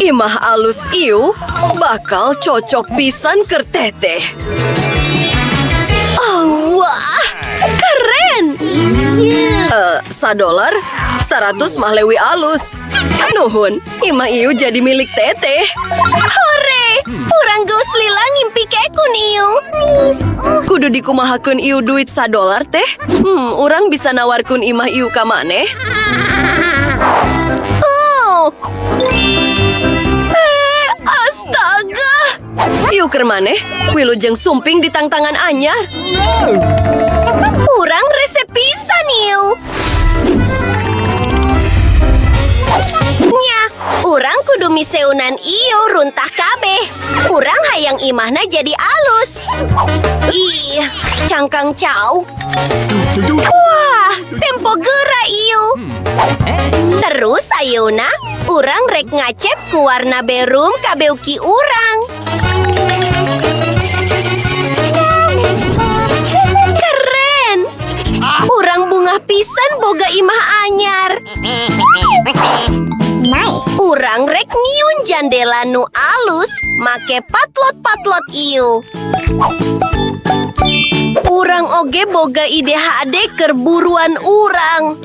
Imah alus ieu bakal cocok pisan keur teteh. Oh, wah, keren. Sadolar, 100 mah leuwih alus. Nuhun, imah ieu jadi milik teteh. Hore, urang geus lila ngimpi kekun ieu. Kudu dikumahakeun ieu duit sadolar teh? Urang bisa nawarkeun imah ieu ka maneh? Oh. Astaga. Ieu keur maneh, wilujeng sumping di tangtangan anyar. Urang resep pisan ieu. Nya, urang kudu miseunan ieu runtah kabeh. Urang hayang imahna jadi alus. Ih, cangkang cau. Wah, tempo geura ieu. Terus ayeuna urang rek ngacet ku warna berum kabeuki urang. Keren. Urang bungah pisan boga imah anyar. Nice. Urang rek nyiun jandela nu alus make patlot-patlot ieu. Urang oge boga ide HD keur buruan urang.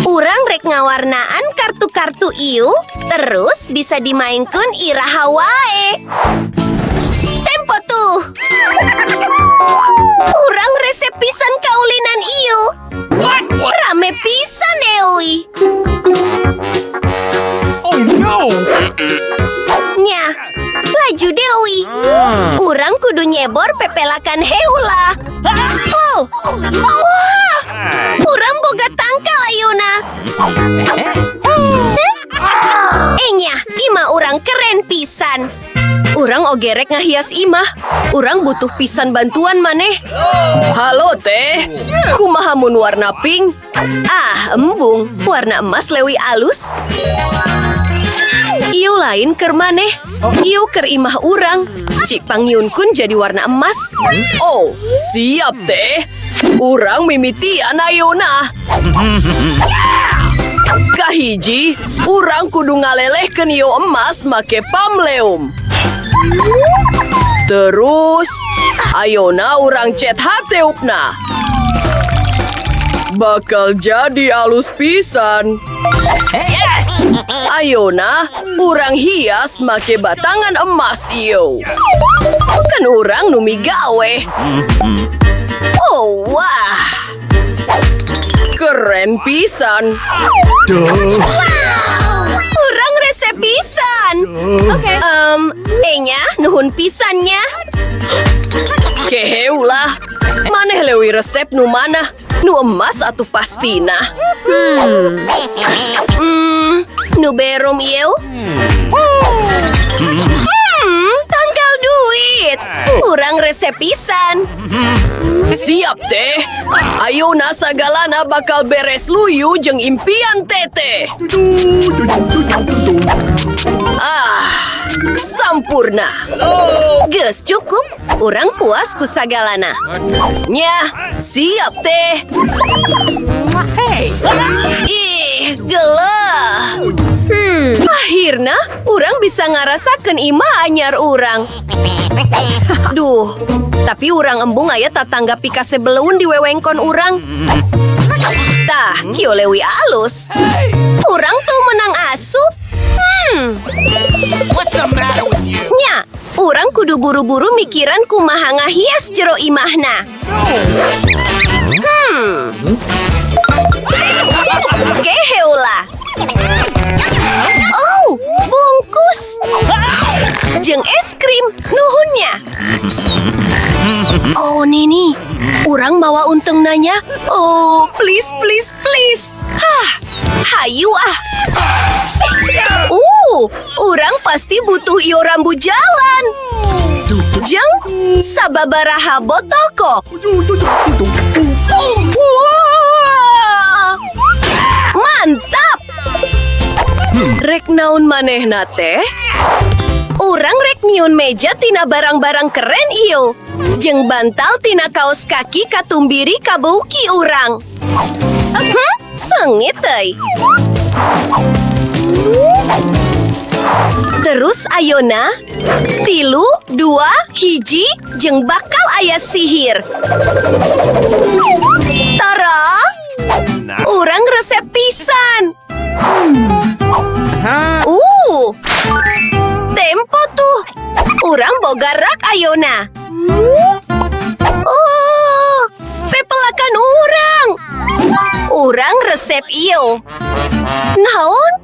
Urang rek ngawarnaan kartu-kartu ieu, terus bisa dimainkeun iraha wae. Tempo tuh. Urang resep pisan kaulinan ieu. Rame pisan euy. Oh no! Nya, laju deui. Urang kudu nyebor pepelakan heula. Oh, wah, urang boga tangkal ayeuna. Enya, imah urang keren pisan. Urang oge rek ngahias imah. Urang butuh pisan bantuan maneh. Halo teh, kumaha mun warna pink? Ah, embung, warna emas leuwih alus. Ieu lain keur maneh, ieu keur imah urang. Cik pangyunkun jadi warna emas. Oh, siap teh. Urang mimitian ayeuna. Kahiji, urang kudu ngalelehkeun ieu emas make pamleum. Terus, ayeuna urang cet hateupna. Bakal jadi alus pisan. Yes! Ayeuna, urang hias make batangan emas ieu. Kan urang nu migawe. Oh, wah. Keren pisan. Duh. Urang resep pisan. Oke. Enya nuhun pisannya. Keheulah. Maneh leuwih resep nu mana? Nu emas atuh pastina. Nu berum ieu. Tanggal duit. Urang resep pisan. Siap teh. Ayeuna sagalana bakal beres luyu jeung impian teteh. Ah, sampurna. Geus cukup, urang puas ku sagalana. Nya, siap teh. Hey. Ih, geleh. Akhirna, urang bisa ngarasakeun imah anyar urang. Duh, tapi urang embung aya tatangga pikasebeleun di wewengkon urang. Tah, kieu leuwih alus. Urang tuh menang asup. What's the matter with you? Nya, urang kudu buru-buru mikiran kumaha ngahias jero imahna. Keheula. Oh, bungkus. Jeung es krim, nuhunnya. Oh, Nini, urang mawa unteng nanya. Oh, please, please, please. Hah, hayu ah. Urang pasti butuh iyo rambu jalan. Jeung sababaraha botol kok. Wah, mantap. Rek naon manehna teh? Urang rek nyieun meja tina barang-barang keren iyo. Jeung bantal tina kaos kaki katumbiri kabeuki urang. Sengit euy. Terus ayeuna 3, 2, 1, jeung bakal aya sihir. Tara, urang resep pisan. Tempo tuh. Urang boga rak ayeuna. Oh, pepelakan urang. Urang resep ieu. Naon?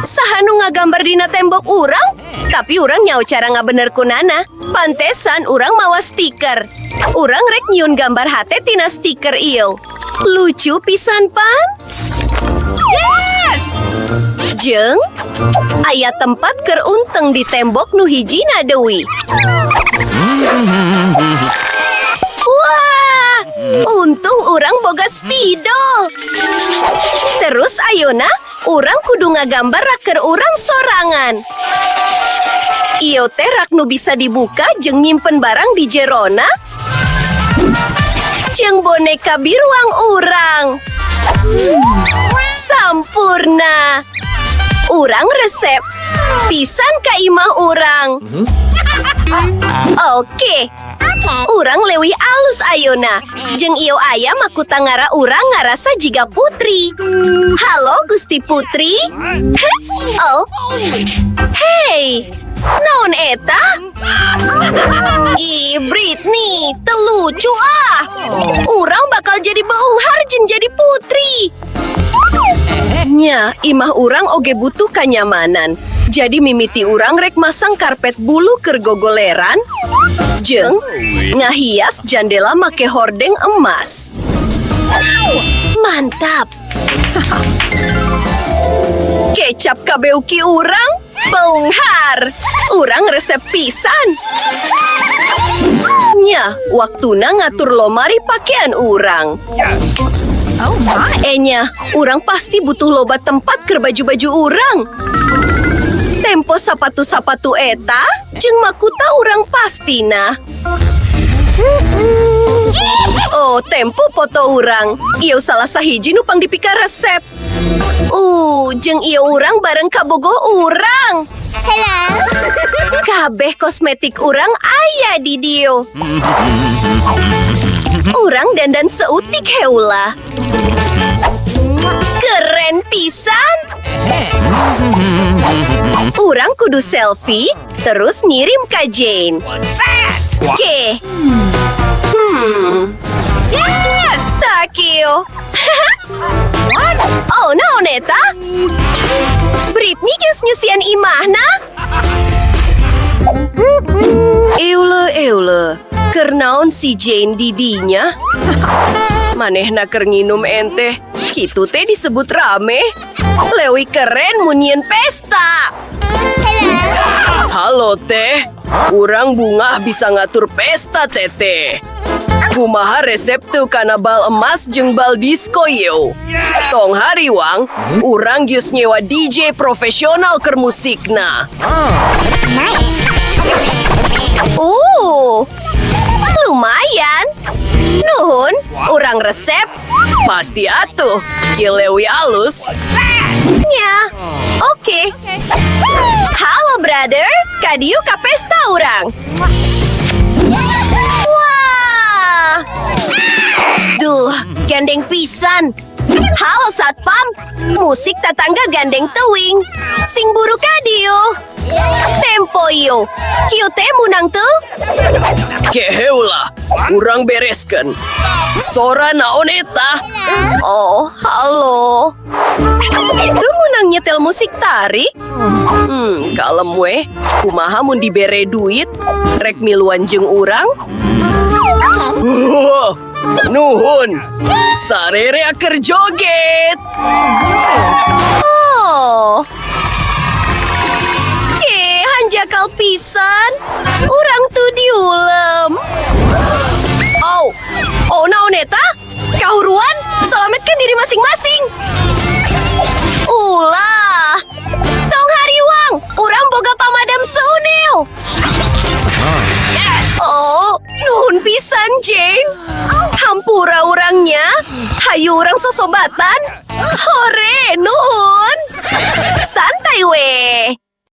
Saha nu ngagambar dina tembok urang? Tapi urang nyaho cara ngabener kunana. Pantesan urang mawa stiker. Urang rek nyieun gambar hate tina stiker ieu. Lucu pisan pan? Yes! Jeung, aya tempat keur unteng di tembok nu hijina deui. Wah, untung urang boga spidol. Terus ayeuna urang kudu ngagambar raker urang sorangan. Ieu teh rak nu bisa dibuka jeung nyimpen barang di jerona. Jeung boneka biruang urang. Sampurna. Urang resep pisan ka imah urang. Oke. Urang leuwih alus ayeuna. Jeung ieu aya makuta ngara urang ngarasa jiga putri. Halo Gusti Putri. Heh? Oh. Hey. Naon eta? Ih, Britney, teu lucu ah. Urang bakal jadi beunghar jeung jadi putri. Nya, imah urang oge butuh kanyamanan. Jadi mimiti urang rek masang karpet bulu keur gogoleran, jeung ngahias jandela make hordeng emas. Mantap. Kecap kabeuki urang, beunghar. Urang resep pisan. Nya, waktuna ngatur lomari pakaian urang. Oh my. Enya, urang pasti butuh loba tempat keur baju-baju urang. Tempo sapatu-sapatu eta, jeung makuta urang pastina. Oh, tempo foto urang. Ieu salah sahiji nu pangdipika resep. Jeung ieu urang bareng kabogoh urang. Hello. Kabeh kosmetik urang aya di dieu. Urang dandan seutik heula. Keren pisan. Urang kudu selfie, terus ngirim ka Jane. Oke. Yes! Sakio. What? Oh, naon eta? Britney geus nyeusian imahna? Eule, eule. Keur naon si Jane didinya? Manehna keur nginum ente. Kitu teh disebut rame. Leuwih keren mun nyieun pesta. Halo teh, urang bungah bisa ngatur pesta teteh. Kumaha resep teu kana bal emas jeung bal disco yo. Tong hariwang, urang geus nyewa DJ profesional keur musikna. Lumayan. Nuhun, urang resep. Pasti atuh, ieu leuwih alus. Nya, oke. Halo brother, kadieu ka pesta urang. Wah, duh, gandeng pisan. Halo satpam, musik tetangga gandeng teuing. Sing buru kadieu. Tempo yo, kieu teh munang teu? Keheula, urang bereskeun. Sora naon eta? Oh, halo. Teu munang nyetel musik tarik? Kalem weh. Kumaha mun dibere duit? Rek miluan jeung urang? Wah, nuhun. Sarere keur joget. Oh. Hanjakal pisan. Urang tuh diulem. Oh, oh naon eta? Kahuruan, selamatkan diri masing-masing. Ulah. Tong hariwang, urang boga pamadam seuneu. Yes. Oh, nuhun pisan, Jane. Hampura urangnya. Hayu urang sosobatan. Hore, nuhun. Santai we.